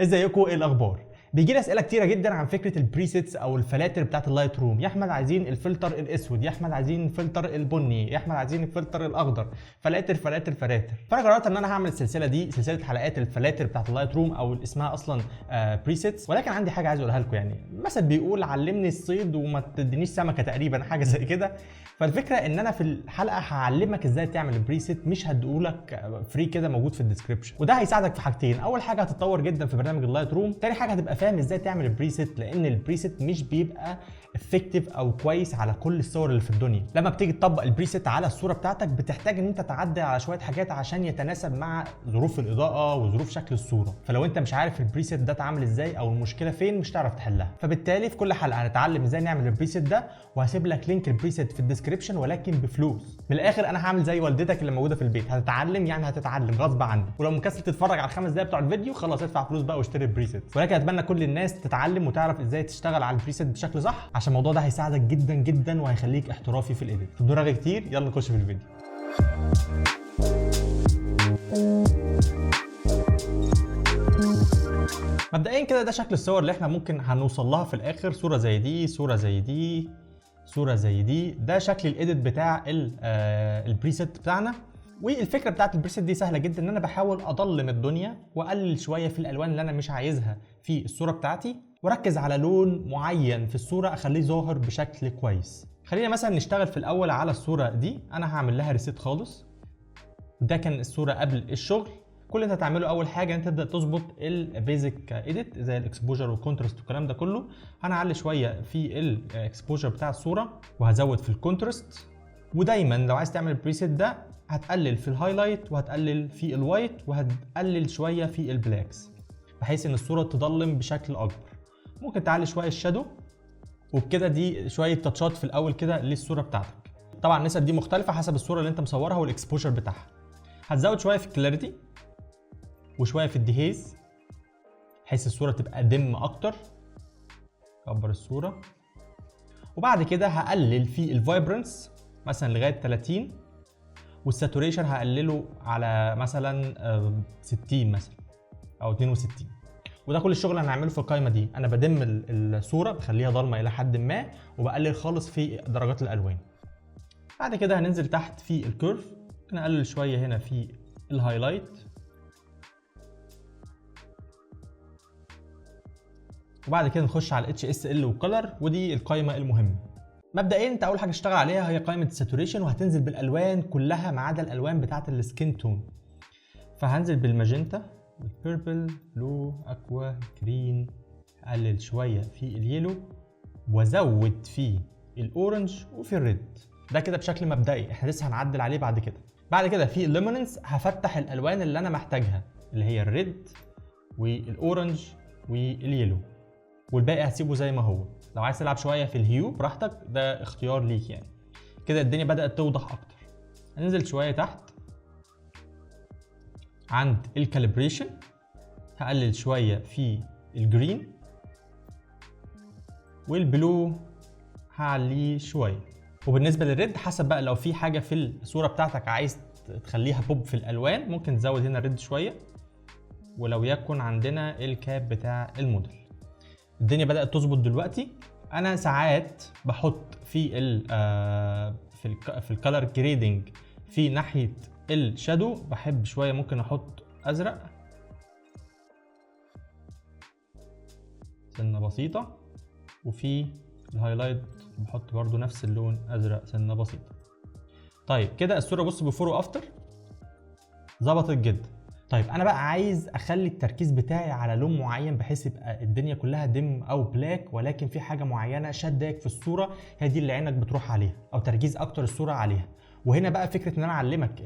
ازيكم؟ ايه الاخبار؟ بيجي لي اسئلة كتيرة جدا عن فكرة ال presets او الفلاتر بتاعت ال Lightroom. يا احمد عايزين الفلتر الاسود، يا احمد عايزين الفلتر البني، يا احمد عايزين الفلتر الاخضر، فلاتر فلاتر فلاتر. فانا قررت ان انا هعمل السلسلة دي، سلسلة حلقات الفلاتر بتاعت ال Lightroom او اسمها اصلا presets. ولكن عندي حاجة عايز اقولها لكم، يعني مثل بيقول علمني الصيد وما تدينيش سمكة تقريبا، حاجة زي كده. فالفكرة ان انا في الحلقة هعلمك ازاي تعمل preset، مش هديهولك free كده موجود في ال description. وده هيساعدك في حاجتين: اول حاجة هتتطور جدا في برنامج ال Lightroom، تاني حاجة هتبقى فاهم ازاي تعمل ال preset، لان ال preset مش بيبقى effective او كويس على كل الصور اللي في الدنيا. لما بتيجي تطبق ال preset على الصورة بتاعتك بتحتاج ان انت تعدل على شوية حاجات عشان يتناسب مع ظروف الاضاءة وظروف شكل الصورة. فلو انت مش عارف ال preset ده اتعمل ازاي او المشكلة فين مش هتعرف تحلها. فبالتالي في كل حلقة هنتعلم ازاي نعمل ال preset ده، وهسيب لك link ال preset في ال description ولكن بفلوس. من الاخر انا هعمل زي والدتك اللي موجودة في البيت، هتتعلم يعني هتتعلم غصب عنك. ولو مكسل تتفرج على ال5 دقايق بتوع الفيديو خلاص ادفع فلوس بقى واشتري ال preset. ولكن اتمنى كل الناس تتعلم وتعرف ازاي تشتغل على ال preset بشكل صح، عشان الموضوع ده هيساعدك جدا جدا وهيخليك احترافي في ال edit. بدون رغي كتير يلا نخش في الفيديو. مبدئيا كده ده شكل الصور اللي احنا ممكن هنوصل لها في الاخر، صوره زي دي، صوره زي دي، صوره زي دي. ده شكل ال edit بتاع ال preset بتاعنا. والفكرة بتاعت ال preset دي سهلة جدا، ان انا بحاول اضلم الدنيا واقلل شوية في الالوان اللي انا مش عايزها في الصورة بتاعتي، واركز على لون معين في الصورة اخليه ظاهر بشكل كويس. خلينا مثلا نشتغل في الاول على الصورة دي. انا هعمل لها reset خالص. ده كان الصورة قبل الشغل. كل اللي انت هتعمله اول حاجة انت تبدا تظبط ال basic edit زي ال exposure وال contrast والكلام ده كله. هنعلي شوية في ال exposure بتاع الصورة وهزود في ال contrast. ودايما لو عايز تعمل ال preset ده هتقلل في ال highlight وهتقلل في ال white وهتقلل شوية في ال blacks بحيث ان الصورة تضلم بشكل اكبر. ممكن تعلي شوية ال shadow، وبكده دي شوية touch ات في الاول كده للصورة بتاعتك. طبعا النسب دي مختلفة حسب الصورة اللي انت مصورها وال exposure بتاعها. هتزود شوية في ال clarity وشوية في ال dehaze بحيث الصورة تبقى dim اكتر. كبر الصورة. وبعد كده هقلل في ال vibrance مثلا لغاية 30، وال saturation هقلله على مثلا 60 مثلا او 62. وده كل الشغل اللي هنعمله في القايمة دي. انا ب dim الصورة بخليها ضلمة الى حد ما، وبقلل خالص في درجات الالوان. بعد كده هننزل تحت في ال curve، نقلل شوية هنا في ال highlight، وبعد كده نخش على ال HSL وال color، ودي القايمة المهمة. مبدئيا انت اول حاجة تشتغل عليها هي قائمة ال saturation، وهتنزل بالالوان كلها ما عدا الالوان بتاعه ال skin tone. فهنزل بال magenta، ال purple، blue، aqua، green، اقلل شوية في ال yellow وازود في ال orange وفي ال red. ده كده بشكل مبدئي، احنا لسه هنعدل عليه بعد كده. بعد كده في ال luminance هفتح الالوان اللي انا محتاجها اللي هي ال red وال orange وال yellow، والباقي هسيبه زي ما هو. لو عايز تلعب شوية في ال hue براحتك، ده اختيار ليك. يعني كده الدنيا بدات توضح اكتر. هننزل شوية تحت عند ال calibration، هقلل شوية في ال green وال blue هعليه شوية. وبالنسبة لل red حسب بقى، لو في حاجة في الصورة بتاعتك عايز تخليها بوب في الالوان ممكن تزود هنا ال red شوية. ولو يكن عندنا ال cap بتاع الموديل، الدنيا بدأت تظبط دلوقتي. انا ساعات بحط في ال في ال color grading في ناحية ال shadow، بحب شوية ممكن احط ازرق سنة بسيطة، وفي ال highlight بحط برضو نفس اللون ازرق سنة بسيطة. طيب كده الصورة بص before و after ظبطت جدا. طيب انا بقى عايز اخلي التركيز بتاعي على لون معين بحيث يبقى الدنيا كلها dim او black، ولكن في حاجة معينة شداك في الصورة هي دي اللي عينك بتروح عليها، او تركيز اكتر الصورة عليها. وهنا بقى فكرة ان انا اعلمك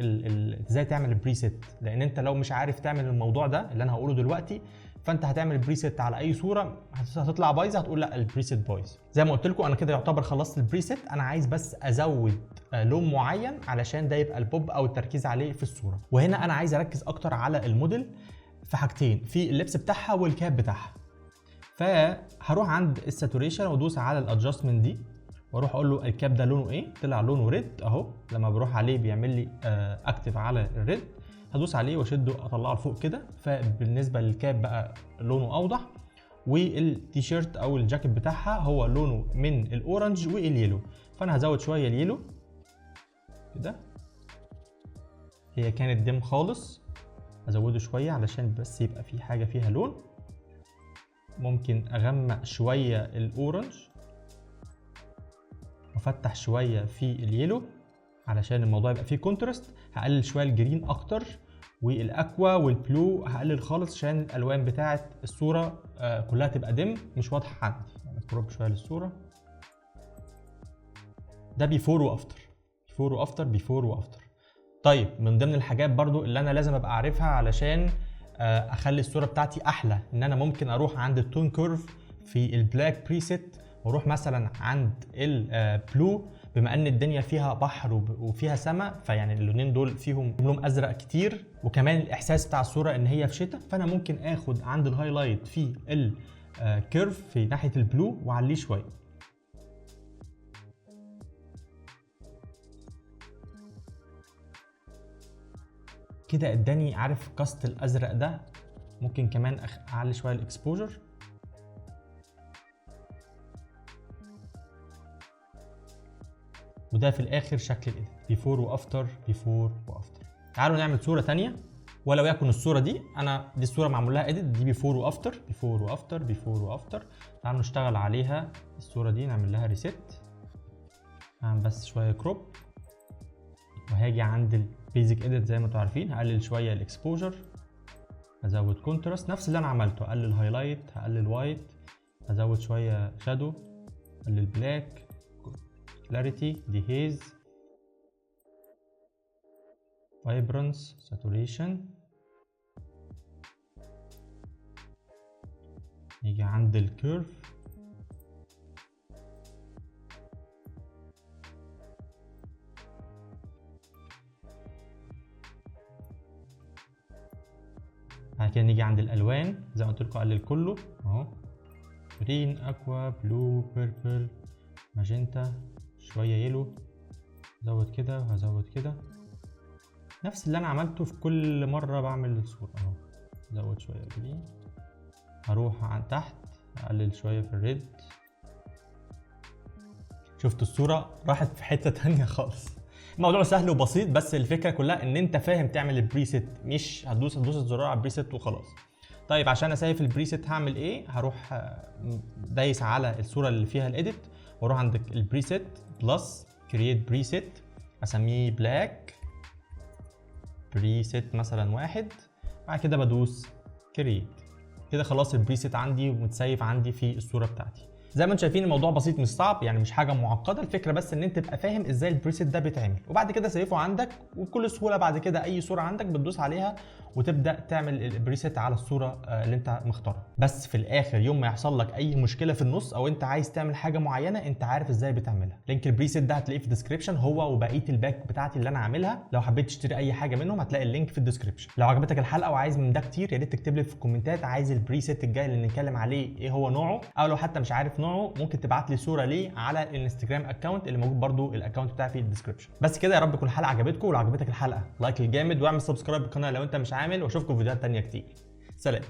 ازاي تعمل ال preset، لان انت لو مش عارف تعمل الموضوع ده اللي انا هقوله دلوقتي فانت هتعمل preset على اي صوره هتطلع بايظة، هتقول لا ال preset بايظ. زي ما قلت لكم انا كده يعتبر خلصت ال preset، انا عايز بس ازود لون معين علشان ده يبقى البوب او التركيز عليه في الصورة. وهنا انا عايز اركز اكتر على الموديل في حاجتين، في اللبس بتاعها وال cap بتاعها. فهروح عند ال saturation وادوس على ال adjustment دي، واروح اقول له ال cap ده لونه ايه، طلع لونه red اهو، لما بروح عليه بيعمل لي active على ال red. هدوس عليه واشده اطلعه لفوق كده، فبالنسبه لل cap بقى لونه اوضح، والتيشيرت او الجاكيت بتاعها هو لونه من ال orange وال yellow، فانا هزود شوية ال yellow كده، هي كانت dim خالص، ازوده شوية علشان بس يبقى في حاجة فيها لون. ممكن اغمق شوية ال orange وافتح شوية في ال yellow علشان الموضوع يبقى فيه contrast. هقلل شوية ال green اكتر، وال aqua وال blue هقلل خالص عشان الالوان بتاعه الصورة كلها تبقى dim مش واضحة عندي. crop شوية للصورة. ده before و after، before و after، before و after. طيب من ضمن الحاجات برضو اللي انا لازم ابقى عارفها علشان اخلي الصورة بتاعتي احلى، ان انا ممكن اروح عند ال tone curve في ال black preset، واروح مثلا عند ال blue، بما ان الدنيا فيها بحر وفيها سماء، فيعني اللونين دول فيهم لون ازرق كتير، وكمان الاحساس بتاع الصورة ان هي في شتاء، فانا ممكن اخد عند ال highlight في ال curve في ناحية ال blue واعليه شوية. كده اداني عارف cast الازرق ده. ممكن كمان اعلي شوية ال exposure. وده في الاخر شكل ال edit، before و after، before و after. تعالوا نعمل صوره ثانية، ولو يكن الصورة دي، انا دي الصورة معمول لها edit، دي before و after، before و after، before و after. تعالوا نشتغل عليها الصورة دي، نعمل لها reset، هعمل بس شوية crop، وهاجي عند ال basic edit زي ما انتم عارفين، هقلل شوية ال exposure، هزود contrast، نفس اللي انا عملته، هقلل highlight، هقلل white، هزود شوية shadow، هقلل black، clarity، dehaze، vibrance، saturation. نيجي عند ال curve، بعد كده نيجي عند الالوان زي ما قلت لكم اقلل كله اهو، green، aqua، blue، purple، magenta، شوية yellow، زود كده وهزود كده، نفس اللي انا عملته في كل مرة بعمل الصورة اهو. زود شوية green، هروح عن تحت اقلل شوية في ال red. شفت الصورة راحت في حتة تانية خالص. الموضوع سهل وبسيط، بس الفكرة كلها ان انت فاهم تعمل ال preset، مش هتدوس الزرار على ال preset وخلاص. طيب عشان اسيف ال preset هعمل ايه؟ هروح دايس على الصورة اللي فيها ال edit، واروح عند ال preset plus create preset، اسميه black preset مثلا 1، بعد كده بدوس create. كده خلاص ال preset عندي ومتسيف عندي في الصورة بتاعتي. زي ما انتم شايفين الموضوع بسيط مش صعب، يعني مش حاجة معقدة، الفكرة بس ان انت تبقى فاهم ازاي ال preset ده بيتعمل، وبعد كده سيفه عندك، وبكل سهولة بعد كده اي صوره عندك بتدوس عليها وتبدا تعمل ال preset على الصورة اللي انت مختارها. بس في الاخر يوم ما يحصل لك اي مشكلة في النص او انت عايز تعمل حاجة معينة انت عارف ازاي بتعملها. link ال preset ده هتلاقيه في ال description، هو وبقية ال pack بتاعتي اللي انا عاملها. لو حبيت تشتري اي حاجة منهم هتلاقي ال link في ال description. لو عجبتك الحلقة وعايز من ده كتير، يا ريت تكتب لي في الكومنتات عايز ال preset الجاي اللي نتكلم عليه ايه هو نوعه، او لو حتى مش عارف نوعه ممكن تبعت لي صوره ليه على الانستجرام account اللي موجود برده ال account بتاعي في ال description. بس كده، يا رب تكون الحلقة عجبتكم، ولو عجبتك الحلقة like الجامد، واعمل subscribe للقناة لو انت مش عامل، واشوفكم في فيديوهات تانية كتير. سلام.